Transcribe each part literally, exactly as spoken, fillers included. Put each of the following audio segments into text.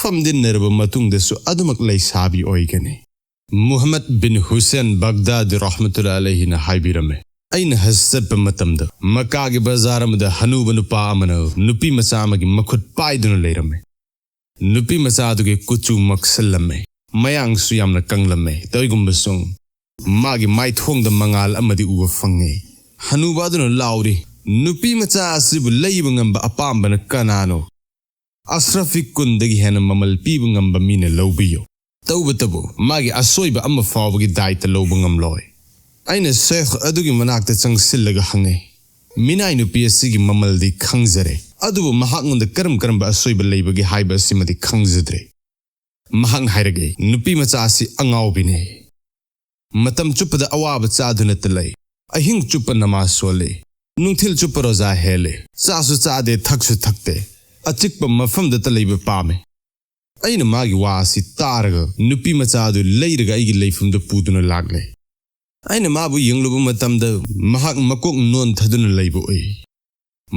ꯐꯝꯖꯤꯟꯅꯔꯕ ꯃꯇꯨꯡꯗꯁꯨ ꯑꯗꯨꯃꯛ ꯂꯩꯁꯥꯕꯤ ꯑꯣꯏꯒꯅꯤ꯫ ꯃꯨꯍꯝꯃꯗ ꯕꯤꯟ ꯍꯨꯁꯦꯟ ꯕꯒꯗꯥꯗꯤ ꯔꯍꯃꯇꯨꯜꯂꯥꯍꯤ ꯑꯂꯩꯍꯤꯅ ꯍꯥꯏꯕꯤꯔꯝꯃꯦ, "ꯑꯩꯅ ꯍꯖ ꯆꯠꯄ ꯃꯇꯝꯗ ꯃꯀꯥꯒꯤ ꯕꯖꯥꯔ ꯑꯃꯗ ꯍꯅꯨꯕ ꯅꯨꯄꯥ ꯑꯃꯅ ꯅꯨꯄꯤ ꯃꯆꯥ ꯑꯃꯒꯤ ꯃꯈꯨꯠ ꯄꯥꯏꯗꯨꯅ ꯂꯩꯔꯝꯃꯦ꯫ ꯅꯨꯄꯤ ꯃꯆꯥ ꯑꯗꯨꯒꯤ ꯀꯨꯆꯨ ꯃꯛꯁꯜꯂꯝꯃꯦ, ꯃꯌꯥꯡꯁꯨ ꯌꯥꯝꯅ ꯀꯪꯂꯝꯃꯦ꯫ ꯇꯧꯏꯒꯨꯝꯕꯁꯨꯡ ꯃꯥꯒꯤ ꯃꯥꯏꯊꯣꯡꯗ ꯃꯉꯥꯜ ꯑꯃꯗꯤ ꯎꯕ ꯐꯪꯉꯦ꯫ ꯍꯅꯨꯕ ꯑꯗꯨꯅ ꯂꯥꯎꯔꯤ, 'ꯅꯨꯄꯤ ꯃꯆꯥ ꯑꯁꯤꯕꯨ ꯂꯩꯕ ꯉꯝꯕ ꯑꯄꯥꯝꯕꯅ ꯀꯅꯥꯅꯣ? ꯑꯁ꯭ꯔꯐꯤ ꯀꯨꯟꯗꯒꯤ ꯍꯦꯟꯅ ꯃꯃꯜ ꯄꯤꯕ ꯉꯝꯕ ꯃꯤꯅ ꯂꯧꯕꯤꯌꯨ꯫ ꯇꯧꯕꯇꯕꯨ ꯃꯥꯒꯤ ꯑꯁꯣꯏꯕ ꯑꯃ ꯐꯥꯎꯕꯒꯤ ꯗꯥꯏꯇ ꯂꯧꯕ ꯉꯝꯂꯣꯏ.' ꯑꯩꯅ ꯁꯦꯈ ꯑꯗꯨꯒꯤ ꯃꯅꯥꯛꯇ ꯆꯪꯁꯤꯜꯂꯒ ꯍꯪꯉꯦ, "ꯃꯤꯅꯥꯏ ꯅꯨꯄꯤ ꯑꯁꯤꯒꯤ ꯃꯃꯜꯗꯤ ꯈꯪꯖꯔꯦ, ꯑꯗꯨꯕꯨ ꯃꯍꯥꯛꯉꯣꯟꯗ ꯀꯔꯝ ꯀꯔꯝꯕ ꯑꯁꯣꯏꯕ ꯂꯩꯕꯒꯦ ꯍꯥꯏꯕ ꯑꯁꯤꯃꯗꯤ ꯈꯪꯖꯗ꯭ꯔꯦ꯫" ꯃꯍꯥꯛꯅ ꯍꯥꯏꯔꯛꯏ, "ꯅꯨꯄꯤ ꯃꯆꯥ ꯑꯁꯤ ꯑꯉꯥꯎꯕꯤꯅꯦ꯫ ꯃꯇꯝ ꯆꯨꯞꯄꯗ ꯑꯋꯥꯕ ꯆꯥꯗꯨꯅꯇ ꯂꯩ꯫ ꯑꯍꯤꯡ ꯆꯨꯞꯄ ꯅꯃꯥꯖ ꯁꯣꯜꯂꯤ꯫ ꯅꯨꯡꯊꯤꯜ ꯆꯨꯞꯄ ꯔꯣꯖꯥ ꯍꯦꯜꯂꯤ꯫ ꯆꯥꯁꯨ ꯆꯥꯗꯦ, ꯊꯛꯁꯨ ꯊꯛꯇꯦ꯫ ꯑꯆꯤꯛꯄ ꯃꯐꯝꯗꯇ ꯂꯩꯕ ꯄꯥꯝꯃꯤ꯫ ꯑꯩꯅ ꯃꯥꯒꯤ ꯋꯥ ꯑꯁꯤ ꯇꯥꯔꯒ ꯅꯨꯄꯤ ꯃꯆꯥ ꯑꯗꯨ ꯂꯩꯔꯒ ꯑꯩꯒꯤ ꯂꯩꯐꯝꯗ ꯄꯨꯗꯨꯅ ꯂꯥꯛꯂꯦ꯫ ꯑꯩꯅ ꯃꯥꯕꯨ ꯌꯦꯡꯂꯨꯕ ꯃꯇꯝꯗ ꯃꯍꯥꯛ ꯃꯀꯣꯛ ꯅꯣꯟꯊꯗꯨꯅ ꯂꯩꯕ ꯎꯏ꯫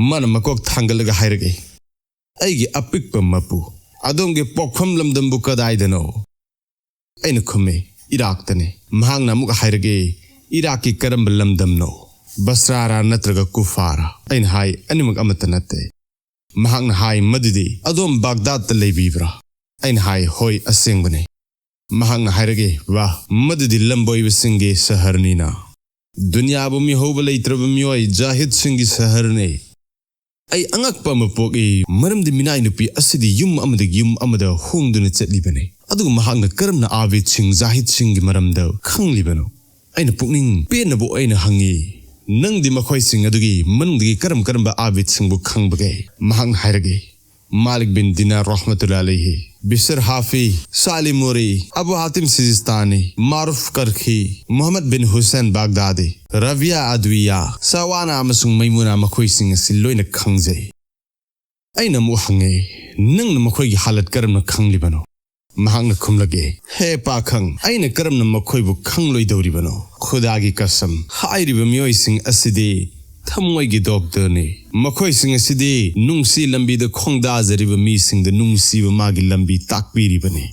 ꯃꯥꯅ ꯃꯀꯣꯛ ꯊꯥꯡꯒꯠꯂꯒ ꯍꯥꯏꯔꯛꯏ, "ꯑꯩꯒꯤ ꯑꯄꯤꯛꯄ ꯃꯄꯨ, ꯑꯗꯣꯝꯒꯤ ꯄꯣꯛꯐꯝ ꯂꯝꯗꯝꯕꯨ ꯀꯗꯥꯏꯗꯅꯣ?" ꯑꯩꯅ ꯈꯨꯝꯃꯤ, "ꯏꯔꯥꯛꯇꯅꯤ꯫" ꯃꯍꯥꯛꯅ ꯑꯃꯨꯛ ꯍꯥꯏꯔꯛꯏ, "ꯏꯔꯥꯛꯀꯤ ꯀꯔꯝꯕ ꯂꯝꯗꯝꯅꯣ? ꯕꯁ꯭ꯔꯥꯔꯥ ꯅꯠꯇ꯭ꯔꯒ ꯀꯨꯐꯥꯔꯥ?" ꯑꯩꯅ ꯍꯥꯏ, "ꯑꯅꯤꯃꯛ ꯑꯃꯠꯇ ꯅꯠꯇꯦ꯫" ꯃꯍꯥꯛꯅ ꯍꯥꯏ, "ꯃꯗꯨꯗꯤ ꯑꯗꯣꯝ ꯕꯥꯒꯗꯥꯗꯇ ꯂꯩꯕꯤꯕ꯭ꯔꯥ?" ꯑꯩꯅ ꯍꯥꯏ, "ꯍꯣꯏ, ꯑꯁꯦꯡꯕꯅꯤ꯫" ꯃꯍꯥꯛꯅ ꯍꯥꯏꯔꯛꯏ, "ꯋꯥ, ꯃꯗꯨꯗꯤ ꯂꯝꯕꯣꯏꯕꯁꯤꯡꯒꯤ ꯁꯍꯔꯅꯤꯅ꯫ ꯗꯨꯅꯤꯌꯥꯕꯨ ꯃꯤꯍꯧꯕ ꯂꯩꯇ꯭ꯔꯕ ꯃꯤꯑꯣꯏ ꯖꯥꯍꯤꯗꯁꯤꯡꯒꯤ ꯁꯍꯔꯅꯤ꯫" ꯑꯩ ꯑꯉꯛꯄ ꯑꯃ ꯄꯣꯛꯏ, ꯃꯔꯝꯗꯤ ꯃꯤꯅꯥꯏ ꯅꯨꯄꯤ ꯑꯁꯤꯗꯤ ꯌꯨꯝ ꯑꯃꯗꯒꯤ ꯌꯨꯝ ꯑꯃꯗ ꯍꯣꯡꯗꯨꯅ ꯆꯠꯂꯤꯕꯅꯤ꯫ ꯑꯗꯨꯒ ꯃꯍꯥꯛꯅ ꯀꯔꯝꯅ ꯑꯥꯕꯤꯗꯁꯤꯡ, ꯖꯥꯍꯤꯗꯁꯤꯡꯒꯤ ꯃꯔꯝꯗ ꯈꯪꯂꯤꯕꯅꯣ? ꯑꯩꯅ ꯄꯨꯛꯅꯤꯡ ꯄꯦꯟꯅꯕ ꯑꯣꯏꯅ ꯍꯪꯉꯤ, "ꯅꯪꯗꯤ ꯃꯈꯣꯏꯁꯤꯡ ꯑꯗꯨꯒꯤ ꯃꯅꯨꯡꯗꯒꯤ ꯀꯔꯝ ꯀꯔꯝꯕ ꯑꯥꯕꯤꯗꯁꯤꯡꯕꯨ ꯈꯪꯕꯒꯦ?" ꯃꯍꯥꯛꯅ ꯍꯥꯏꯔꯛꯏ, "ꯃꯥꯂꯤꯛ ꯕꯤꯟ ꯗꯤꯅꯥꯔ ꯔꯍꯃꯇꯨꯜꯂꯥꯍꯤ ꯑꯂꯩꯍꯤ, ꯕꯤꯁꯔ ꯍꯥꯐꯤ, ꯁꯥꯂꯤ ꯃꯣꯔꯤ, ꯑꯕꯨ ꯍꯥꯇꯤꯝ ꯁꯤꯖꯤꯁꯇꯥꯅꯤ, ꯃꯥꯔꯨꯐ ꯀꯔꯈꯤ, ꯃꯨꯍꯝꯃꯗ ꯕꯤꯟ ꯍꯨꯁꯦꯟ ꯕꯥꯒꯗꯥꯗꯤ, ꯔꯕꯤꯌꯥ ꯑꯗꯋꯤꯌꯥ, ꯁꯋꯥꯅꯥ ꯑꯃꯁꯨꯡ ꯃꯩꯃꯨꯅꯥ, ꯃꯈꯣꯏꯁꯤꯡ ꯑꯁꯤ ꯂꯣꯏꯅ ꯈꯪꯖꯩ꯫" ꯑꯩꯅ ꯑꯃꯨꯛ ꯍꯪꯉꯦ, "ꯅꯪꯅ ꯃꯈꯣꯏꯒꯤ ꯍꯥꯂꯠ ꯀꯔꯝꯅ ꯈꯪꯂꯤꯕꯅꯣ?" ꯃꯍꯥꯛꯅ ꯈꯨꯝꯂꯛꯑꯦ, "ꯍꯦ ꯄꯥꯈꯪ, ꯑꯩꯅ ꯀꯔꯝꯅ ꯃꯈꯣꯏꯕꯨ ꯈꯪꯂꯣꯏꯗꯧꯔꯤꯕꯅꯣ? ꯈꯨꯗꯥꯒꯤ ꯀꯁꯝ, ꯍꯥꯏꯔꯤꯕ ꯃꯤꯑꯣꯏꯁꯤꯡ ꯑꯁꯤꯗꯤ ꯊꯃꯣꯏꯒꯤ ꯗꯣꯛꯇꯔꯅꯤ꯫ ꯃꯈꯣꯏꯁꯤꯡ ꯑꯁꯤꯗꯤ ꯅꯨꯡꯁꯤ ꯂꯝꯕꯤꯗ ꯈꯣꯡꯗꯥꯖꯔꯤꯕ ꯃꯤꯁꯤꯡꯗ ꯅꯨꯡꯁꯤꯕ ꯃꯥꯒꯤ ꯂꯝꯕꯤ ꯇꯥꯛꯄꯤꯔꯤꯕꯅꯤ꯫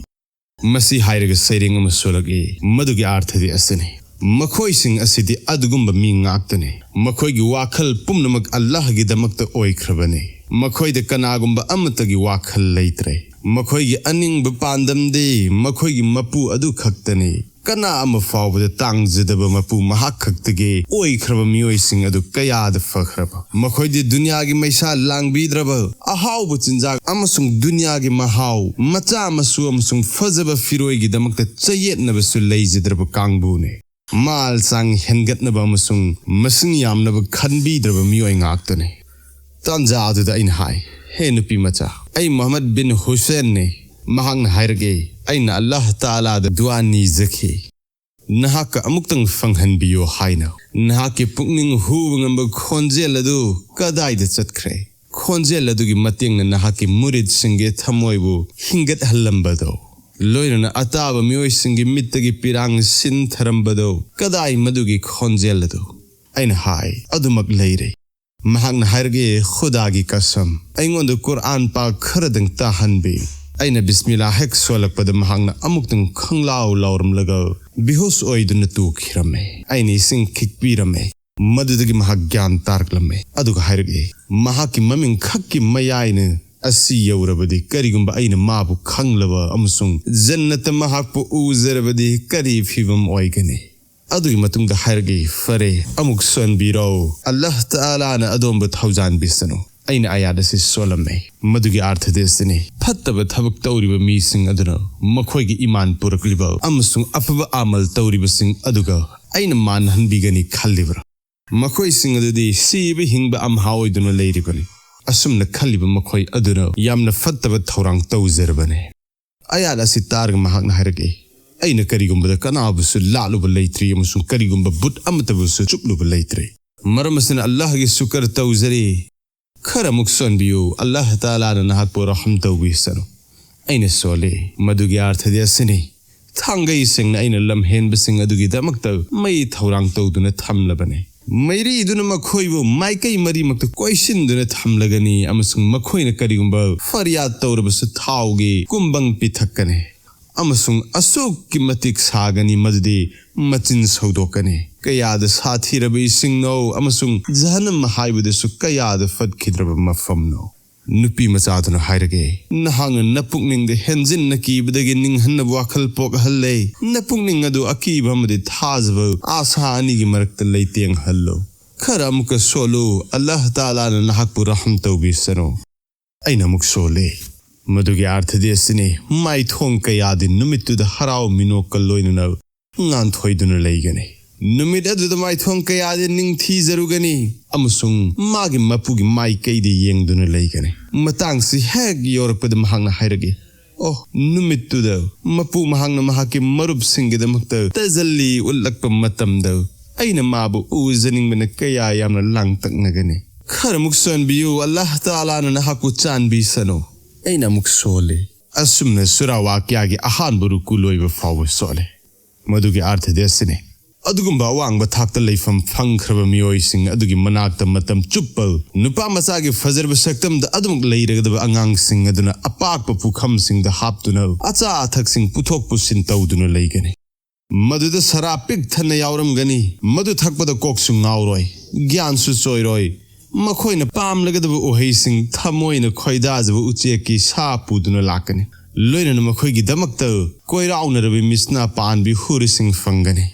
ꯃꯁꯤ ꯍꯥꯏꯔꯒ ꯁꯩꯔꯦꯡ ꯑꯃ ꯁꯣꯜꯂꯛꯏ, ꯃꯗꯨꯒꯤ ꯑꯥꯔꯊꯗꯤ ꯑꯁꯤꯅꯤ: ꯃꯈꯣꯏꯁꯤꯡ ꯑꯁꯤꯗꯤ ꯑꯗꯨꯒꯨꯝꯕ ꯃꯤ ꯉꯥꯛꯇꯅꯤ꯫ ꯃꯈꯣꯏꯒꯤ ꯋꯥꯈꯜ ꯄꯨꯝꯅꯃꯛ ꯑꯜꯂꯥꯍꯒꯤꯗꯃꯛꯇ ꯑꯣꯏꯈ꯭ꯔꯕꯅꯤ꯫ ꯃꯈꯣꯏꯗ ꯀꯅꯥꯒꯨꯝꯕ ꯑꯃꯠꯇꯒꯤ ꯋꯥꯈꯜ ꯂꯩꯇ꯭ꯔꯦ꯫ ꯃꯈꯣꯏꯒꯤ ꯑꯅꯤꯡꯕ ꯄꯥꯟꯗꯝꯗꯤ ꯃꯈꯣꯏꯒꯤ ꯃꯄꯨ ꯑꯗꯨ ꯈꯛꯇꯅꯤ꯫ ꯀꯅꯥ ꯑꯃ ꯐꯥꯎꯕꯗ ꯇꯥꯡꯖꯗꯕ ꯃꯄꯨ ꯃꯍꯥꯛ ꯈꯛꯇꯒꯤ ꯑꯣꯏꯈ꯭ꯔꯕ ꯃꯤꯑꯣꯏꯁꯤꯡ ꯑꯗꯨ ꯀꯌꯥꯗ ꯐꯈ꯭ꯔꯕ! ꯃꯈꯣꯏꯗꯤ ꯗꯨꯅꯤꯌꯥꯒꯤ ꯃꯩꯁꯥ ꯂꯥꯡꯕꯤꯗ꯭ꯔꯕ, ꯑꯍꯥꯎꯕ ꯆꯤꯟꯖꯥꯛ ꯑꯃꯁꯨꯡ ꯗꯨꯅꯤꯌꯥꯒꯤ ꯃꯍꯥꯎ, ꯃꯆꯥ ꯃꯁꯨ ꯑꯃꯁꯨꯡ ꯐꯖꯕ ꯐꯤꯔꯣꯏꯒꯤꯗꯃꯛꯇ ꯆꯌꯦꯠꯅꯕꯁꯨ ꯂꯩꯖꯗ꯭ꯔꯕ ꯀꯥꯡꯕꯨꯅꯤ꯫ ꯃꯥꯜ ꯆꯥꯡ ꯍꯦꯟꯒꯠꯅꯕ ꯑꯃꯁꯨꯡ ꯃꯁꯤꯡ ꯌꯥꯝꯅꯕ ꯈꯟꯕꯤꯗ꯭ꯔꯕ ꯃꯤꯑꯣꯏ ꯉꯥꯛꯇꯅꯤ꯫ ꯇꯥꯟꯖꯥ ꯑꯗꯨꯗ ꯑꯩꯅ ꯍꯥꯏ, "ꯍꯦ ꯅꯨꯄꯤ ꯃꯆꯥ, ꯑꯩ ꯃꯨꯍꯝꯃꯗ ꯕꯤꯟ ꯍꯨꯁꯦꯟꯅꯤ꯫" ꯃꯍꯥꯛꯅ ꯍꯥꯏꯔꯛꯏ, "ꯑꯩꯅ ꯑꯜꯂꯥꯍ ꯇꯥꯂꯥꯗ ꯗꯨꯋꯥ ꯅꯤꯖꯈꯤ, ꯅꯍꯥꯛꯀ ꯑꯃꯨꯛꯇꯪ ꯐꯪꯍꯟꯕꯤꯌꯨ ꯍꯥꯏꯅ꯫ ꯅꯍꯥꯛꯀꯤ ꯄꯨꯛꯅꯤꯡ ꯍꯨꯕ ꯉꯝꯕ ꯈꯣꯟꯖꯦꯜ ꯑꯗꯨ ꯀꯗꯥꯏꯗ ꯆꯠꯈ꯭ꯔꯦ? ꯈꯣꯟꯖꯦꯜ ꯑꯗꯨꯒꯤ ꯃꯇꯦꯡꯅ ꯅꯍꯥꯛꯀꯤ ꯃꯨꯔꯤꯗꯁꯤꯡꯒꯤ ꯊꯃꯣꯏꯕꯨ ꯍꯤꯡꯒꯠꯍꯜꯂꯝꯕꯗꯣ, ꯂꯣꯏꯅꯅ ꯑꯇꯥꯕ ꯃꯤꯑꯣꯏꯁꯤꯡꯒꯤ ꯃꯤꯠꯇꯒꯤ ꯄꯤꯔꯥꯡ ꯁꯤꯟꯊꯔꯝꯕꯗꯣ, ꯀꯗꯥꯏ ꯃꯗꯨꯒꯤ ꯈꯣꯟꯖꯦꯜ ꯑꯗꯨ?" ꯑꯩꯅ ꯍꯥꯏ, "ꯑꯗꯨꯃꯛ ꯂꯩꯔꯦ꯫" ꯃꯍꯥꯛꯅ ꯍꯥꯏꯔꯛꯏ, "ꯈꯨꯗꯥꯒꯤ ꯀꯁꯝ, ꯑꯩꯉꯣꯟꯗ ꯀꯨꯔꯑꯥꯟ ꯄꯥꯛ ꯈꯔꯗꯪ ꯇꯥꯍꯟꯕꯤ꯫" ꯑꯩꯅ ꯕꯤꯁꯃꯤꯜꯂꯥ ꯍꯦꯛ ꯁꯣꯜꯂꯛꯄꯗ ꯃꯍꯥꯛꯅ ꯑꯃꯨꯛꯇꯪ ꯈꯪꯂꯥꯎ ꯂꯥꯎꯔꯝꯂꯒ ꯕꯤꯍꯨꯁ ꯑꯣꯏꯗꯨꯅ ꯇꯨꯈꯤꯔꯝꯃꯦ꯫ ꯑꯩꯅ ꯏꯁꯤꯡ ꯈꯤꯛꯄꯤꯔꯝꯃꯦ꯫ ꯃꯗꯨꯗꯒꯤ ꯃꯍꯥꯛ ꯒ꯭ꯌꯥꯟ ꯇꯥꯔꯛꯂꯝꯃꯦ꯫ ꯑꯗꯨꯒ ꯍꯥꯏꯔꯛꯏ, ꯃꯍꯥꯛꯀꯤ ꯃꯃꯤꯡ ꯈꯛꯀꯤ ꯃꯌꯥꯏꯅ ꯑꯁꯤ ꯌꯧꯔꯕꯗꯤ, ꯀꯔꯤꯒꯨꯝꯕ ꯑꯩꯅ ꯃꯥꯕꯨ ꯈꯪꯂꯕ ꯑꯃꯁꯨꯡ ꯖꯟꯅꯠꯇ ꯃꯍꯥꯛꯄꯨ ꯎꯖꯔꯕꯗꯤ ꯀꯔꯤ ꯐꯤꯕꯝ ꯑꯣꯏꯒꯅꯤ? ꯑꯗꯨꯒꯤ ꯃꯇꯨꯡꯗ ꯍꯥꯏꯔꯛꯏ, "ꯐꯔꯦ, ꯑꯃꯨꯛ ꯁꯣꯟꯕꯤꯔꯣ꯫ ꯑꯜꯂꯥꯍ ꯇꯥꯂꯥꯅ ꯑꯗꯣꯝꯕꯨ ꯊꯧꯖꯥꯟꯕꯤꯁꯅꯨ꯫" ꯑꯩꯅ ꯑꯥꯌꯥꯠ ꯑꯁꯤ ꯁꯣꯜꯂꯝꯃꯦ꯫ ꯃꯗꯨꯒꯤ ꯑꯥꯔꯊꯗꯤ ꯑꯁꯤꯅꯤ: ꯐꯠꯇꯕ ꯊꯕꯛ ꯇꯧꯔꯤꯕ ꯃꯤꯁꯤꯡ ꯑꯗꯨꯅ ꯃꯈꯣꯏꯒꯤ ꯏꯃꯥꯟ ꯄꯨꯔꯛꯂꯤꯕ ꯑꯃꯁꯨꯡ ꯑꯐꯕ ꯑꯃꯜ ꯇꯧꯔꯤꯕꯁꯤꯡ ꯑꯗꯨꯒ ꯑꯩꯅ ꯃꯥꯟꯅꯍꯟꯕꯤꯒꯅꯤ ꯈꯜꯂꯤꯕ꯭ꯔꯥ? ꯃꯈꯣꯏꯁꯤꯡ ꯑꯗꯨꯗꯤ ꯁꯤꯕ ꯍꯤꯡꯕ ꯑꯝꯍꯥ ꯑꯣꯏꯗꯨꯅ ꯂꯩꯔꯤꯕꯅꯤ꯫ ꯑꯁꯨꯝꯅ ꯈꯜꯂꯤꯕ ꯃꯈꯣꯏ ꯑꯗꯨꯅ ꯌꯥꯝꯅ ꯐꯠꯇꯕ ꯊꯧꯔꯥꯡ ꯇꯧꯖꯔꯕꯅꯤ꯫ ꯑꯥꯌꯥꯠ ꯑꯁꯤ ꯇꯥꯔꯒ ꯃꯍꯥꯛꯅ ꯍꯥꯏꯔꯛꯏ, "ꯑꯩꯅ ꯀꯔꯤꯒꯨꯝꯕꯗ ꯀꯅꯥꯕꯨꯁꯨ ꯂꯥꯠꯂꯨꯕ ꯂꯩꯇ꯭ꯔꯤ ꯑꯃꯁꯨꯡ ꯀꯔꯤꯒꯨꯝꯕ ꯕꯨꯠ ꯑꯃꯠꯇꯕꯨꯁꯨ ꯆꯨꯞꯂꯨꯕ ꯂꯩꯇ꯭ꯔꯤ꯫ ꯃꯔꯝ ꯑꯁꯤꯅ ꯑꯜꯂꯥꯍꯒꯤ ꯁꯨꯀꯔ ꯇꯧꯖꯔꯤ꯫ ꯈꯔ ꯑꯃꯨꯛ ꯁꯣꯟꯕꯤꯌꯨ, ꯑꯜꯂꯥꯍ ꯇꯥꯂꯥꯅ ꯅꯍꯥꯛꯄꯨ ꯔꯍꯝ ꯇꯧꯕꯤꯁꯅꯨ꯫" ꯑꯩꯅ ꯁꯣꯜꯂꯤ, ꯃꯗꯨꯒꯤ ꯑꯥꯔꯊꯗꯤ ꯑꯁꯤꯅꯤ: ꯊꯥꯡꯒꯩ ꯁꯦꯡꯅ ꯑꯩꯅ ꯂꯝꯍꯦꯟꯕꯁꯤꯡ ꯑꯗꯨꯒꯤꯗꯃꯛꯇ ꯃꯩ ꯊꯧꯔꯥꯡ ꯇꯧꯗꯨꯅ ꯊꯝꯂꯕꯅꯤ꯫ ꯃꯩꯔꯤꯗꯨꯅ ꯃꯈꯣꯏꯕꯨ ꯃꯥꯏꯀꯩ ꯃꯔꯤꯃꯛꯇ ꯀꯣꯏꯁꯤꯟꯗꯨꯅ ꯊꯝꯂꯒꯅꯤ, ꯑꯃꯁꯨꯡ ꯃꯈꯣꯏꯅ ꯀꯔꯤꯒꯨꯝꯕ ꯐꯔꯤꯌꯥꯗ ꯇꯧꯔꯕꯁꯨ ꯊꯥꯎꯒꯤ ꯀꯨꯝꯕꯪ ꯄꯤꯊꯛꯀꯅꯤ, ꯑꯃꯁꯨꯡ ꯑꯁꯨꯛꯀꯤ ꯃꯇꯤꯛ ꯁꯥꯒꯅꯤ ꯃꯗꯨꯗꯤ ꯃꯆꯤꯟ ꯁꯧꯗꯣꯛꯀꯅꯤ꯫ ꯀꯌꯥꯗ ꯁꯥꯊꯤꯔꯕ ꯏꯁꯤꯡꯅꯣ, ꯑꯃꯁꯨꯡ ꯖꯍꯟꯅꯝ ꯍꯥꯏꯕꯗꯁꯨ ꯀꯌꯥꯗ ꯐꯠꯈꯤꯗ꯭ꯔꯕ ꯃꯐꯝꯅꯣ! ꯅꯨꯄꯤ ꯃꯆꯥꯗꯨꯅ ꯍꯥꯏꯔꯒꯦ, ꯅꯍꯥꯛꯅ ꯅꯄꯨꯛꯅꯤꯡꯗ ꯍꯦꯟꯖꯤꯟꯅ ꯀꯤꯕꯗꯒꯤ ꯅꯤꯡꯍꯟꯅꯕ ꯋꯥꯈꯜ ꯄꯣꯛꯍꯜꯂꯦ꯫ ꯅꯄꯨꯛꯅꯤꯡ ꯑꯗꯨ ꯑꯀꯤꯕ ꯑꯃꯗꯤ ꯊꯥꯖꯕ, ꯑꯥꯁꯥ ꯑꯅꯤꯒꯤ ꯃꯔꯛꯇ ꯂꯩꯇꯦꯡꯍꯜꯂꯨ꯫ ꯈꯔ ꯑꯃꯨꯛꯀ ꯁꯣꯜꯂꯨ, ꯑꯜꯂꯥꯍ ꯇꯥꯂꯥꯅ ꯅꯍꯥꯛꯄꯨ ꯔꯍꯝ ꯇꯧꯕꯤꯁꯅꯨ꯫ ꯑꯩꯅ ꯑꯃꯨꯛ ꯁꯣꯜꯂꯦ꯫ ꯃꯗꯨꯒꯤ ꯑꯥꯔꯊꯗꯤ ꯑꯁꯤꯅꯤ, ꯃꯥꯏꯊꯣꯡ ꯀꯌꯥꯗꯤ ꯅꯨꯃꯤꯠꯇꯨꯗ ꯍꯔꯥꯎ ꯃꯤꯅꯣꯛꯀ ꯂꯣꯏꯅꯅ ꯉꯥꯟꯊꯣꯏꯗꯨꯅ ꯂꯩꯒꯅꯤ꯫ ꯅꯨꯃꯤꯠ ꯑꯗꯨꯗ ꯃꯥꯏꯊꯣꯡ ꯀꯌꯥꯗꯤ ꯅꯤꯡꯊꯤꯖꯔꯨꯒꯅꯤ, ꯑꯃꯁꯨꯡ ꯃꯥꯒꯤ ꯃꯄꯨꯒꯤ ꯃꯥꯏꯀꯩꯗ ꯌꯦꯡꯗꯨꯅ ꯂꯩꯒꯅꯤ꯫ ꯃꯇꯥꯡꯁꯤ ꯍꯦꯛ ꯌꯧꯔꯛꯄꯗ ꯃꯍꯥꯛꯅ ꯍꯥꯏꯔꯛꯏ, "ꯑꯣ, ꯅꯨꯃꯤꯠꯇꯨꯗ ꯃꯄꯨ ꯃꯍꯥꯛꯅ ꯃꯍꯥꯛꯀꯤ ꯃꯔꯨꯞꯁꯤꯡꯒꯤꯗꯃꯛꯇ ꯇꯖꯜꯂꯤ ꯎꯠꯂꯛꯄ ꯃꯇꯝꯗ ꯑꯩꯅ ꯃꯥꯕꯨ ꯎꯖꯅꯤꯡꯕꯅ ꯀꯌꯥ ꯌꯥꯝꯅ ꯂꯥꯡꯇꯛꯅꯒꯅꯤ꯫ ꯈꯔꯃꯨꯛ ꯁꯣꯟꯕꯤꯌꯨ, ꯑꯜꯂꯥꯍ ꯇꯥꯂꯥꯅ ꯅꯍꯥꯛꯄꯨ ꯆꯥꯟꯕꯤꯁꯅꯨ꯫" ꯑꯩꯅ ꯑꯃꯨꯛ ꯁꯣꯜꯂꯤ꯫ ꯑꯁꯨꯝꯅ ꯁꯨꯔꯥ ꯋꯥꯀꯤꯌꯥꯒꯤ ꯑꯍꯥꯟꯕ ꯔꯨꯀꯨ ꯂꯣꯏꯕ ꯐꯥꯎꯕ ꯁꯣꯜꯂꯤ꯫ ꯃꯗꯨꯒꯤ ꯑꯥꯔꯊꯗꯤ ꯑꯁꯤꯅꯤ, ꯑꯗꯨꯒꯨꯝꯕ ꯑꯋꯥꯡꯕ ꯊꯥꯛꯇ ꯂꯩꯐꯝ ꯐꯪꯈ꯭ꯔꯕ ꯃꯤꯑꯣꯏꯁꯤꯡ ꯑꯗꯨꯒꯤ ꯃꯅꯥꯛꯇ ꯃꯇꯝ ꯆꯨꯞꯄ ꯅꯨꯄꯥ ꯃꯆꯥꯒꯤ ꯐꯖꯔꯕ ꯁꯛꯇꯝꯗ ꯑꯗꯨꯃꯛ ꯂꯩꯔꯒꯗꯕ ꯑꯉꯥꯡꯁꯤꯡ ꯑꯗꯨꯅ ꯑꯄꯥꯛꯄ ꯄꯨꯈꯝꯁꯤꯡꯗ ꯍꯥꯞꯇꯨꯅ ꯑꯆꯥ ꯑꯊꯛꯁꯤꯡ ꯄꯨꯊꯣꯛ ꯄꯨꯁꯤꯟ ꯇꯧꯗꯨꯅ ꯂꯩꯒꯅꯤ꯫ ꯃꯗꯨꯗ ꯁꯔꯥ ꯄꯤꯛ ꯊꯟꯅ ꯌꯥꯎꯔꯝꯒꯅꯤ꯫ ꯃꯗꯨ ꯊꯛꯄꯗ ꯀꯣꯛꯁꯨ ꯉꯥꯎꯔꯣꯏ, ꯒ꯭ꯌꯥꯟꯁꯨ ꯆꯣꯏꯔꯣꯏ꯫ ꯃꯈꯣꯏꯅ ꯄꯥꯝꯂꯒꯗꯕ ꯎꯍꯩꯁꯤꯡ, ꯊꯃꯣꯏꯅ ꯈꯣꯏꯗꯥꯖꯕ ꯎꯆꯦꯛꯀꯤ ꯁꯥ ꯄꯨꯗꯨꯅ ꯂꯥꯛꯀꯅꯤ꯫ ꯂꯣꯏꯅꯅ ꯃꯈꯣꯏꯒꯤꯗꯃꯛꯇ ꯀꯣꯏꯔꯥꯎꯅꯔꯕ ꯃꯤꯁꯅꯥ ꯄꯥꯟꯕꯤ ꯍꯨꯔꯤꯁꯤꯡ ꯐꯪꯒꯅꯤ꯫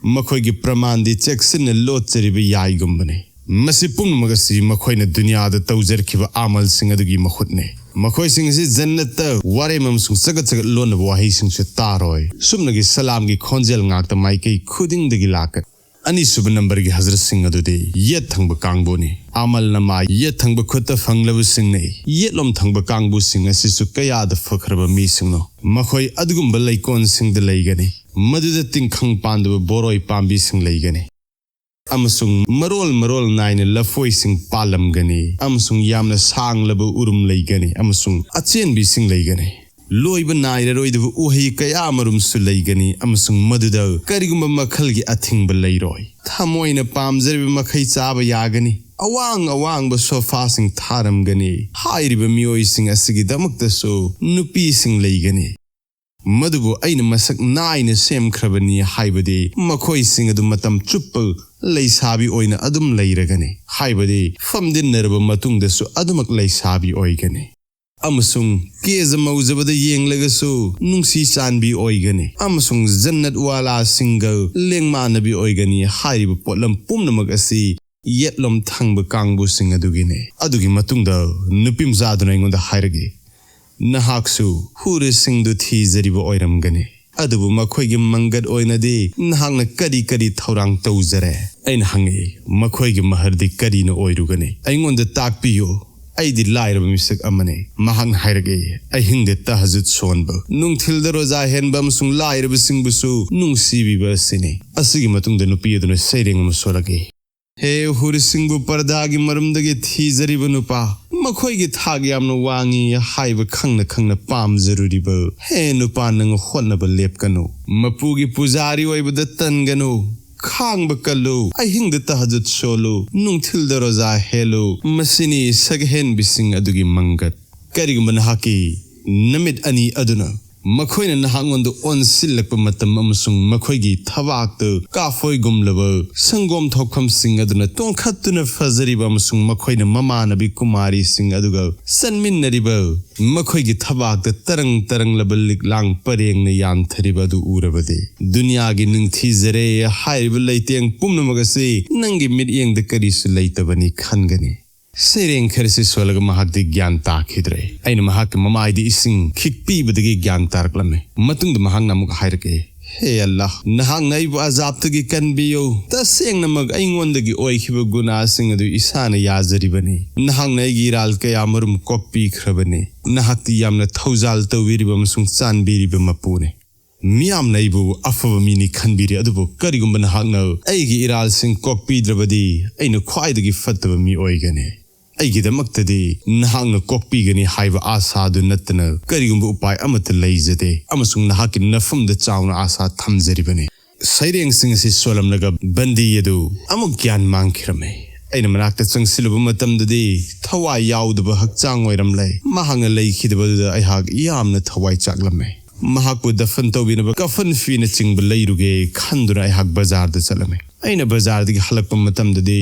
ꯃꯈꯣꯏꯒꯤ ꯄ꯭ꯔꯃꯥꯟꯗꯤ ꯆꯦꯛꯁꯤꯟꯅ ꯂꯣꯠꯆꯔꯤꯕ ꯌꯥꯏꯒꯨꯝꯕꯅꯤ꯫ ꯃꯁꯤ ꯄꯨꯝꯅꯃꯛ ꯑꯁꯤ ꯃꯈꯣꯏꯅ ꯗꯨꯅꯤꯌꯥꯗ ꯇꯧꯖꯔꯛꯈꯤꯕ ꯑꯃꯜꯁꯤꯡ ꯑꯗꯨꯒꯤ ꯃꯍꯨꯠꯅꯤ꯫ ꯃꯈꯣꯏꯁꯤꯡ ꯑꯁꯤ ꯖꯟꯅꯠꯇ ꯋꯥꯔꯦꯝ ꯑꯃꯁꯨꯡ ꯆꯒꯠ ꯆꯒꯠ ꯂꯣꯟꯅꯕ ꯋꯥꯍꯩꯁꯤꯡꯁꯨ ꯇꯥꯔꯣꯏ꯫ ꯁꯨꯞꯅꯒꯤ ꯁꯂꯥꯝꯒꯤ ꯈꯣꯟꯖꯦꯜ ꯉꯥꯛꯇ ꯃꯥꯏꯀꯩ ꯈꯨꯗꯤꯡꯗꯒꯤ ꯂꯥꯛꯀꯅꯤ꯫ ꯑꯅꯤꯁꯨꯕ ꯅꯝꯕꯔꯒꯤ ꯍꯖꯔꯠꯁꯤꯡ ꯑꯗꯨꯗꯤ ꯌꯦꯠ ꯊꯪꯕ ꯀꯥꯡꯕꯨꯅꯤ꯫ ꯑꯃꯜ ꯅꯃꯥ ꯌꯦꯠ ꯊꯪꯕ ꯈꯨꯠꯇ ꯐꯪꯂꯕꯁꯤꯡꯅꯤ꯫ ꯌꯦꯠꯂꯣꯝ ꯊꯪꯕ ꯀꯥꯡꯕꯨꯁꯤꯡ ꯑꯁꯤꯁꯨ ꯀꯌꯥꯗ ꯐꯈ꯭ꯔꯕ ꯃꯤꯁꯤꯡꯅꯣ! ꯃꯈꯣꯏ ꯑꯗꯨꯒꯨꯝꯕ ꯂꯩꯀꯣꯜꯁꯤꯡꯗ ꯂꯩꯒꯅꯤ, ꯃꯗꯨꯗ ꯇꯤꯡꯈꯪ ꯄꯥꯟꯗꯕ ꯕꯣꯔꯣꯏ ꯄꯥꯝꯕꯤꯁꯤꯡ ꯂꯩꯒꯅꯤ, ꯑꯃꯁꯨꯡ ꯃꯔꯣꯜ ꯃꯔꯣꯜ ꯅꯥꯏꯅ ꯂꯐꯣꯏꯁꯤꯡ ꯄꯥꯜꯂꯝꯒꯅꯤ, ꯑꯃꯁꯨꯡ ꯌꯥꯝꯅ ꯁꯥꯡꯂꯕ ꯎꯔꯨꯝ ꯂꯩꯒꯅꯤ, ꯑꯃꯁꯨꯡ ꯑꯆꯦꯟꯕꯤꯁꯤꯡ ꯂꯩꯒꯅꯤ꯫ ꯂꯣꯏꯕ ꯅꯥꯏꯔꯔꯣꯏꯗꯕ ꯎꯍꯩ ꯀꯌꯥ ꯑꯃꯔꯣꯝꯁꯨ ꯂꯩꯒꯅꯤ, ꯑꯃꯁꯨꯡ ꯃꯗꯨꯗ ꯀꯔꯤꯒꯨꯝꯕ ꯃꯈꯜꯒꯤ ꯑꯊꯤꯡꯕ ꯂꯩꯔꯣꯏ꯫ ꯊꯃꯣꯏꯅ ꯄꯥꯝꯖꯔꯤꯕ ꯃꯈꯩ ꯆꯥꯕ ꯌꯥꯒꯅꯤ꯫ ꯑꯋꯥꯡ ꯑꯋꯥꯡꯕ ꯁꯣꯐꯥꯁꯤꯡ ꯊꯥꯔꯝꯒꯅꯤ꯫ ꯍꯥꯏꯔꯤꯕ ꯃꯤꯑꯣꯏꯁꯤꯡ ꯑꯁꯤꯒꯤꯗꯃꯛꯇꯁꯨ ꯅꯨꯄꯤꯁꯤꯡ ꯂꯩꯒꯅꯤ꯫ ꯃꯗꯨꯕꯨ ꯑꯩꯅ ꯃꯁꯛ ꯅꯥꯏꯅ ꯁꯦꯝꯈ꯭ꯔꯕꯅꯤ, ꯍꯥꯏꯕꯗꯤ ꯃꯈꯣꯏꯁꯤꯡ ꯑꯗꯨ ꯃꯇꯝ ꯆꯨꯞꯄ ꯂꯩꯁꯥꯕꯤ ꯑꯣꯏꯅ ꯑꯗꯨꯝ ꯂꯩꯔꯒꯅꯤ, ꯍꯥꯏꯕꯗꯤ ꯐꯝꯗꯤꯟꯅꯔꯕ ꯃꯇꯨꯡꯗꯁꯨ ꯑꯗꯨꯃꯛ ꯂꯩꯁꯥꯕꯤ ꯑꯣꯏꯒꯅꯤ꯫ ꯑꯃꯁꯨꯡ ꯀꯦꯖ ꯃꯧꯖꯕꯗ ꯌꯦꯡꯂꯒꯁꯨ ꯅꯨꯡꯁꯤ ꯆꯥꯟꯕꯤ ꯑꯣꯏꯒꯅꯤ, ꯑꯃꯁꯨꯡ ꯖꯟꯅꯠ ꯋꯥꯂꯥꯁꯤꯡꯒ ꯂꯦꯡꯃꯥꯟꯅꯕꯤ ꯑꯣꯏꯒꯅꯤ꯫ ꯍꯥꯏꯔꯤꯕ ꯄꯣꯠꯂꯝ ꯄꯨꯝꯅꯃꯛ ꯑꯁꯤ ꯌꯦꯠꯂꯣꯝ ꯊꯪꯕ ꯀꯥꯡꯕꯨꯁꯤꯡ ꯑꯗꯨꯒꯤꯅꯤ꯫ ꯑꯗꯨꯒꯤ ꯃꯇꯨꯡꯗ ꯅꯨꯄꯤ ꯃꯆꯥꯗꯨꯅ ꯑꯩꯉꯣꯟꯗ ꯍꯥꯏꯔꯛꯏ, "ꯅꯍꯥꯛꯁꯨ ꯍꯨꯔꯤꯁꯤꯡꯗꯨ ꯊꯤꯖꯔꯤꯕ ꯑꯣꯏꯔꯝꯒꯅꯤ, ꯑꯗꯨꯕꯨ ꯃꯈꯣꯏꯒꯤ ꯃꯪꯒꯠ ꯑꯣꯏꯅꯗꯤ ꯅꯍꯥꯛꯅ ꯀꯔꯤ ꯀꯔꯤ ꯊꯧꯔꯥꯡ ꯇꯧꯖꯔꯦ?" ꯑꯩꯅ ꯍꯪꯉꯛꯏ, "ꯃꯈꯣꯏꯒꯤ ꯃꯍꯔꯗꯤ ꯀꯔꯤꯅ ꯑꯣꯏꯔꯨꯒꯅꯤ? ꯑꯩꯉꯣꯟꯗ ꯇꯥꯛꯄꯤꯌꯨ꯫ ꯑꯩꯗꯤ ꯂꯥꯏꯔꯕ ꯃꯤꯁꯛ ꯑꯃꯅꯤ꯫" ꯃꯍꯥꯛꯅ ꯍꯥꯏꯔꯛꯏ, "ꯑꯍꯤꯡꯗ ꯇꯍꯖꯨꯗ ꯁꯣꯟꯕ, ꯅꯨꯡꯊꯤꯜꯗ ꯔꯣꯖꯥ ꯍꯦꯟꯕ ꯑꯃꯁꯨꯡ ꯂꯥꯏꯔꯕꯁꯤꯡꯕꯨꯁꯨ ꯅꯨꯡꯁꯤꯕꯤꯕ ꯑꯁꯤꯅꯤ꯫" ꯑꯁꯤꯒꯤ ꯃꯇꯨꯡꯗ ꯅꯨꯄꯤ ꯑꯗꯨꯅ ꯁꯩꯔꯦꯡ ꯑꯃ ꯁꯣꯜꯂꯛꯏ, "ꯍꯦ ꯍꯨꯔꯤꯁꯤꯡꯕꯨ ꯄꯔꯗꯥꯒꯤ ꯃꯔꯨꯝꯗꯒꯤ ꯊꯤꯖꯔꯤꯕ ꯅꯨꯄꯥ, ꯃꯈꯣꯏꯒꯤ ꯊꯥꯛ ꯌꯥꯝꯅ ꯋꯥꯡꯉꯤ ꯍꯥꯏꯕ ꯈꯪꯅ ꯈꯪꯅ ꯄꯥꯝꯖꯔꯨꯔꯤꯕ꯫ ꯍꯦ ꯅꯨꯄꯥ, ꯅꯪ ꯍꯣꯠꯅꯕ ꯂꯦꯞꯀꯅꯨ꯫ ꯃꯄꯨꯒꯤ ꯄꯨꯖꯥꯔꯤ ꯑꯣꯏꯕꯗ ꯇꯟꯒꯅꯨ꯫ ꯈꯥꯡꯕ ꯀꯜꯂꯨ꯫ ꯑꯍꯤꯡꯗ ꯇꯍꯖꯨꯗ ꯁꯣꯜꯂꯨ꯫ ꯅꯨꯡꯊꯤꯜꯗ ꯔꯣꯖꯥ ꯍꯦꯜꯂꯨ꯫ ꯃꯁꯤꯅꯤ ꯁꯛꯍꯦꯟꯕꯤꯁꯤꯡ ꯑꯗꯨꯒꯤ ꯃꯪꯒꯠ꯫ ꯀꯔꯤꯒꯨꯝꯕ ꯅꯍꯥꯛꯀꯤ ꯅꯨꯃꯤꯠ ꯑꯅꯤ ꯑꯗꯨꯅ ꯃꯈꯣꯏꯅ ꯅꯍꯥꯛꯉꯣꯟꯗ ꯑꯣꯟꯁꯤꯜꯂꯛꯄ ꯃꯇꯝ ꯑꯃꯁꯨꯡ ꯃꯈꯣꯏꯒꯤ ꯊꯕꯥꯛꯇ ꯀꯥꯐꯣꯏꯒꯨꯝꯂꯕ ꯁꯪꯒꯣꯝ ꯊꯣꯛꯐꯝꯁꯤꯡ ꯑꯗꯨꯅ ꯇꯣꯡꯈꯠꯇꯨꯅ ꯐꯖꯔꯤꯕ ꯑꯃꯁꯨꯡ ꯃꯈꯣꯏꯅ ꯃꯃꯥꯟꯅꯕꯤ ꯀꯨꯃꯥꯔꯤꯁꯤꯡ ꯑꯗꯨꯒ ꯆꯟꯃꯤꯟꯅꯔꯤꯕ ꯃꯈꯣꯏꯒꯤ ꯊꯕꯥꯛꯇ ꯇꯔꯪ ꯇꯔꯪꯂꯕ ꯂꯤꯛꯂꯥꯡ ꯄꯔꯦꯡꯅ ꯌꯥꯟꯊꯔꯤꯕ ꯑꯗꯨ ꯎꯔꯕꯗꯤ, ꯗꯨꯅꯤꯌꯥꯒꯤ ꯅꯤꯡꯊꯤꯖꯔꯦ ꯍꯥꯏꯔꯤꯕ ꯂꯩꯇꯦꯡ ꯄꯨꯝꯅꯃꯛ ꯑꯁꯤ ꯅꯪꯒꯤ ꯃꯤꯠꯌꯦꯡꯗ ꯀꯔꯤꯁꯨ ꯂꯩꯇꯕꯅꯤ ꯈꯟꯒꯅꯤ꯫" ꯁꯩꯔꯦꯡ ꯈꯔꯁꯤ ꯁꯣꯜꯂꯒ ꯃꯍꯥꯛꯇꯤ ꯒ꯭ꯌꯥꯟ ꯇꯥꯈꯤꯗ꯭ꯔꯦ꯫ ꯑꯩꯅ ꯃꯍꯥꯛꯀꯤ ꯃꯃꯥꯏꯗ ꯏꯁꯤꯡ ꯈꯤꯛꯄꯤꯕꯗꯒꯤ ꯒ꯭ꯌꯥꯟ ꯇꯥꯔꯛꯂꯝꯃꯤ꯫ ꯃꯇꯨꯡꯗ ꯃꯍꯥꯛꯅ ꯑꯃꯨꯛ ꯍꯥꯏꯔꯛꯑꯦ, "ꯍꯦ ꯑꯜꯂꯥꯍ, ꯅꯍꯥꯛꯅ ꯑꯩꯕꯨ ꯑꯖꯥꯕꯇꯒꯤ ꯀꯟꯕꯤꯌꯨ꯫ ꯇꯁꯦꯡꯅꯃꯛ ꯑꯩꯉꯣꯟꯗꯒꯤ ꯑꯣꯏꯈꯤꯕ ꯒꯨꯅꯥꯁꯤꯡ ꯑꯗꯨ ꯏꯁꯥꯅ ꯌꯥꯖꯔꯤꯕꯅꯤ꯫ ꯅꯍꯥꯛꯅ ꯑꯩꯒꯤ ꯏꯔꯥꯜ ꯀꯌꯥ ꯑꯃꯔꯣꯝ ꯀꯣꯛꯄꯤꯈ꯭ꯔꯕꯅꯤ꯫ ꯅꯍꯥꯛꯇꯤ ꯌꯥꯝꯅ ꯊꯧꯖꯥꯜ ꯇꯧꯕꯤꯔꯤꯕ ꯑꯃꯁꯨꯡ ꯆꯥꯟꯕꯤꯔꯤꯕ ꯃꯄꯨꯅꯤ꯫ ꯃꯤꯌꯥꯝꯅ ꯑꯩꯕꯨ ꯑꯐꯕ ꯃꯤꯅꯤ ꯈꯟꯕꯤꯔꯤ, ꯑꯗꯨꯕꯨ ꯀꯔꯤꯒꯨꯝꯕ ꯅꯍꯥꯛꯅ ꯑꯩꯒꯤ ꯏꯔꯥꯜꯁꯤꯡ ꯀꯣꯛꯄꯤꯗ꯭ꯔꯕꯗꯤ ꯑꯩꯅ ꯈ꯭ꯋꯥꯏꯗꯒꯤ ꯐꯠꯇꯕ ꯃꯤ ꯑꯣꯏꯒꯅꯤ꯫" ꯑꯩꯒꯤꯗꯃꯛꯇꯗꯤ ꯅꯍꯥꯛꯅ ꯀꯣꯛꯄꯤꯒꯅꯤ ꯍꯥꯏꯕ ꯑꯥꯁꯥꯗꯨ ꯅꯠꯇꯅ ꯀꯔꯤꯒꯨꯝꯕ ꯎꯄꯥꯏ ꯑꯃꯠꯇ ꯂꯩꯖꯗꯦ, ꯑꯃꯁꯨꯡ ꯅꯍꯥꯛꯀꯤ ꯅꯐꯝꯗ ꯆꯥꯎꯅ ꯑꯥꯁꯥ ꯊꯝꯖꯔꯤꯕꯅꯤ꯫ ꯁꯩꯔꯦꯡꯁꯤꯡ ꯑꯁꯤ ꯁꯣꯜꯂꯝꯂꯒ ꯕꯟꯗꯤ ꯑꯗꯨ ꯑꯃꯨꯛ ꯒ꯭ꯌꯥꯟ ꯃꯥꯡꯈꯤꯔꯝꯃꯤ꯫ ꯑꯩꯅ ꯃꯅꯥꯛꯇ ꯆꯪꯁꯤꯜꯂꯨꯕ ꯃꯇꯝꯗꯗꯤ ꯊꯋꯥꯏ ꯌꯥꯎꯗꯕ ꯍꯛꯆꯥꯡ ꯑꯣꯏꯔꯝꯂꯦ꯫ ꯃꯍꯥꯛꯅ ꯂꯩꯈꯤꯗꯕꯗꯨꯗ ꯑꯩꯍꯥꯛ ꯌꯥꯝꯅ ꯊꯋꯥꯏ ꯆꯥꯛꯂꯝꯃꯦ꯫ ꯃꯍꯥꯛꯄꯨ ꯗꯐꯟ ꯇꯧꯕꯤꯅꯕ ꯀꯐꯟ ꯐꯤꯅꯆꯤꯡꯕ ꯂꯩꯔꯨꯒꯦ ꯈꯟꯗꯨꯅ ꯑꯩꯍꯥꯛ ꯕꯖꯥꯔꯗ ꯆꯠꯂꯝꯃꯤ꯫ ꯑꯩꯅ ꯕꯖꯥꯔꯗꯒꯤ ꯍꯜꯂꯛꯄ ꯃꯇꯝꯗꯗꯤ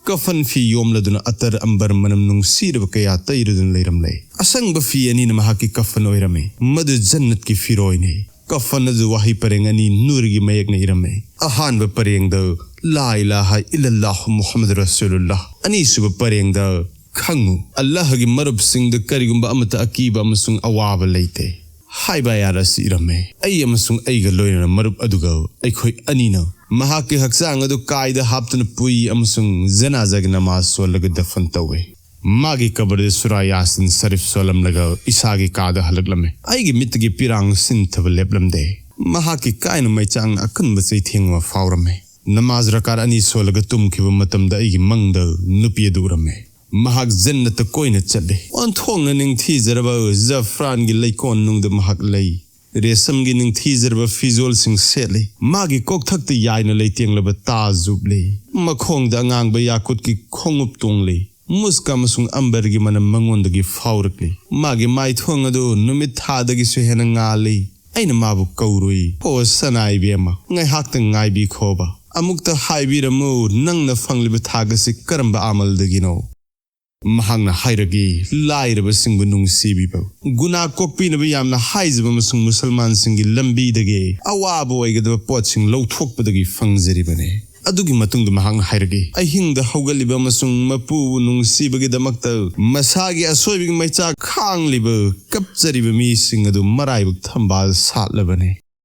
ꯀꯐꯟ ꯐꯤ ꯌꯣꯝꯂꯗꯨꯅ ꯑꯇꯔ ꯑꯝꯕꯔ ꯃꯅꯝ ꯅꯨꯡꯁꯤꯔꯕ ꯀꯌꯥ ꯇꯩꯔꯗꯨꯅ ꯂꯩꯔꯝꯂꯦ꯫ ꯑꯁꯪꯕ ꯐꯤ ꯑꯅꯤꯅ ꯃꯍꯥꯛꯀꯤ ꯀꯐꯟ ꯑꯣꯏꯔꯝꯃꯤ꯫ ꯃꯗꯨ ꯖꯟꯅꯠꯀꯤ ꯐꯤꯔꯣꯏꯅꯤ꯫ ꯀꯐꯟ ꯑꯗꯨ ꯋꯥꯍꯩ ꯄꯔꯦꯡ ꯑꯅꯤ ꯅꯨꯔꯒꯤ ꯃꯌꯦꯛꯅ ꯏꯔꯝꯃꯤ꯫ ꯑꯍꯥꯟꯕ ꯄꯔꯦꯡꯗ "ꯂꯥ ꯏꯂꯥꯍ ꯏꯜꯂꯜꯂꯥꯍꯨ ꯃꯨꯍꯝꯃꯗ ꯔꯁꯨꯂꯨꯜꯂꯥꯍ", ꯑꯅꯤꯁꯨꯕ ꯄꯔꯦꯡꯗ "ꯈꯪꯉꯨ, ꯑꯜꯂꯥꯍꯒꯤ ꯃꯔꯨꯞꯁꯤꯡꯗ ꯀꯔꯤꯒꯨꯝꯕ ꯑꯃꯠꯇ ꯑꯀꯤꯕ ꯑꯃꯁꯨꯡ ꯑꯋꯥꯕ ꯂꯩꯇꯦ" ꯍꯥꯏꯕ ꯑꯥꯌꯥꯠ ꯑꯁꯤ ꯏꯔꯝꯃꯦ꯫ ꯑꯩ ꯑꯃꯁꯨꯡ ꯑꯩꯒ ꯂꯣꯏꯅꯅ ꯃꯔꯨꯞ ꯑꯗꯨꯒ ꯑꯩꯈꯣꯏ ꯑꯅꯤꯅ ꯃꯍꯥꯛꯀꯤ ꯍꯛꯆꯥꯡ ꯑꯗꯨ ꯀꯥꯏꯗ ꯍꯥꯞꯇꯨꯅ ꯄꯨꯏ ꯑꯃꯁꯨꯡ ꯖꯅꯥꯖꯥꯒꯤ ꯅꯃꯥꯖ ꯁꯣꯜꯂꯒ ꯗꯐꯟ ꯇꯧꯏ꯫ ꯃꯥꯒꯤ ꯀꯕꯔꯗ ꯁꯨꯔꯥ ꯌꯥꯁꯤꯟ ꯁꯔꯤꯐ ꯁꯣꯜꯂꯝꯂꯒ ꯏꯁꯥꯒꯤ ꯀꯥꯗ ꯍꯜꯂꯛꯂꯝꯃꯤ꯫ ꯑꯩꯒꯤ ꯃꯤꯠꯇꯒꯤ ꯄꯤꯔꯥꯡ ꯁꯤꯟꯊꯕ ꯂꯦꯞꯂꯝꯗꯦ꯫ ꯃꯍꯥꯛꯀꯤ ꯀꯥꯏꯅ ꯃꯩꯆꯥꯛꯅ ꯑꯀꯟꯕ ꯆꯩꯊꯦꯡ ꯑꯃ ꯐꯥꯎꯔꯝꯃꯤ꯫ ꯅꯃꯥꯖ ꯔꯀꯥꯠ ꯑꯅꯤ ꯁꯣꯜꯂꯒ ꯇꯨꯝꯈꯤꯕ ꯃꯇꯝꯗ ꯑꯩꯒꯤ ꯃꯪꯗ ꯅꯨꯄꯤ ꯑꯗꯨ ꯎꯔꯝꯃꯤ꯫ ꯃꯍꯥꯛ ꯖꯟꯅꯠꯇ ꯀꯣꯏꯅ ꯆꯠꯂꯤ꯫ ꯑꯣꯟꯊꯣꯛꯅ ꯅꯤꯡꯊꯤꯖꯔꯕ ꯖꯐ꯭ꯔꯥꯟꯒꯤ ꯂꯩꯀꯣꯟ ꯅꯨꯡꯗ ꯃꯍꯥꯛ ꯂꯩ꯫ ꯔꯦꯁꯝꯒꯤ ꯅꯤꯡꯊꯤꯖꯔꯕ ꯐꯤꯖꯣꯜꯁꯤꯡ ꯁꯦꯠꯂꯤ꯫ ꯃꯥꯒꯤ ꯀꯣꯛꯊꯛꯇ ꯌꯥꯏꯅ ꯂꯩꯇꯦꯡꯂꯕ ꯇꯥꯖ ꯎꯞꯂꯤ꯫ ꯃꯈꯣꯡꯗ ꯑꯉꯥꯡꯕ ꯌꯥꯀꯨꯠꯀꯤ ꯈꯣꯡꯎꯞ ꯇꯣꯡꯂꯤ꯫ ꯃꯨꯁꯀ ꯑꯃꯁꯨꯡ ꯑꯝꯕꯔꯒꯤ ꯃꯅꯝ ꯃꯉꯣꯟꯗꯒꯤ ꯐꯥꯎꯔꯛꯂꯤ꯫ ꯃꯥꯒꯤ ꯃꯥꯏꯊꯣꯡ ꯑꯗꯨ ꯅꯨꯃꯤꯠ ꯊꯥꯗꯒꯤꯁꯨ ꯍꯦꯟꯅ ꯉꯥꯜꯂꯤ꯫ ꯑꯩꯅ ꯃꯥꯕꯨ ꯀꯧꯔꯨꯏ, "ꯑꯣ ꯁꯅꯥ ꯏꯕꯦꯝꯃ, ꯉꯥꯏꯍꯥꯛꯇꯪ ꯉꯥꯏꯕꯤꯈꯣꯕ꯫ ꯑꯃꯨꯛꯇ ꯍꯥꯏꯕꯤꯔꯝꯃꯨ, ꯅꯪꯅ ꯐꯪꯂꯤꯕ ꯊꯥꯛ ꯑꯁꯤ ꯀꯔꯝꯕ ꯑꯃꯜꯗꯒꯤꯅꯣ?" ꯃꯍꯥꯛꯅ ꯍꯥꯏꯔꯛꯏ, "ꯂꯥꯏꯔꯕꯁꯤꯡꯕꯨ ꯅꯨꯡꯁꯤꯕꯤꯕ, ꯒꯨꯅꯥ ꯀꯣꯛꯄꯤꯅꯕ ꯌꯥꯝꯅ ꯍꯥꯏꯖꯕ ꯑꯃꯁꯨꯡ ꯃꯨꯁꯜꯃꯥꯟꯁꯤꯡꯒꯤ ꯂꯝꯕꯤꯗꯒꯤ ꯑꯋꯥꯕ ꯑꯣꯏꯒꯗꯕ ꯄꯣꯠꯁꯤꯡ ꯂꯧꯊꯣꯛꯄꯗꯒꯤ ꯐꯪꯖꯔꯤꯕꯅꯤ"꯫ ꯑꯗꯨꯒꯤ ꯃꯇꯨꯡꯗ ꯃꯍꯥꯛꯅ ꯍꯥꯏꯔꯛꯏ, "ꯑꯍꯤꯡꯗ ꯍꯧꯒꯠꯂꯤꯕ ꯑꯃꯁꯨꯡ ꯃꯄꯨꯕꯨ ꯅꯨꯡꯁꯤꯕꯒꯤꯗꯃꯛꯇ ꯃꯁꯥꯒꯤ ꯑꯁꯣꯏꯕꯒꯤ ꯃꯩꯆꯥꯛ ꯈꯥꯡꯂꯤꯕ, ꯀꯞꯆꯔꯤꯕ ꯃꯤꯁꯤꯡ ꯑꯗꯨ ꯃꯔꯥꯏꯕꯛ ꯊꯝꯕꯥꯜ ꯁꯥꯠꯂꯕꯅꯤ"꯫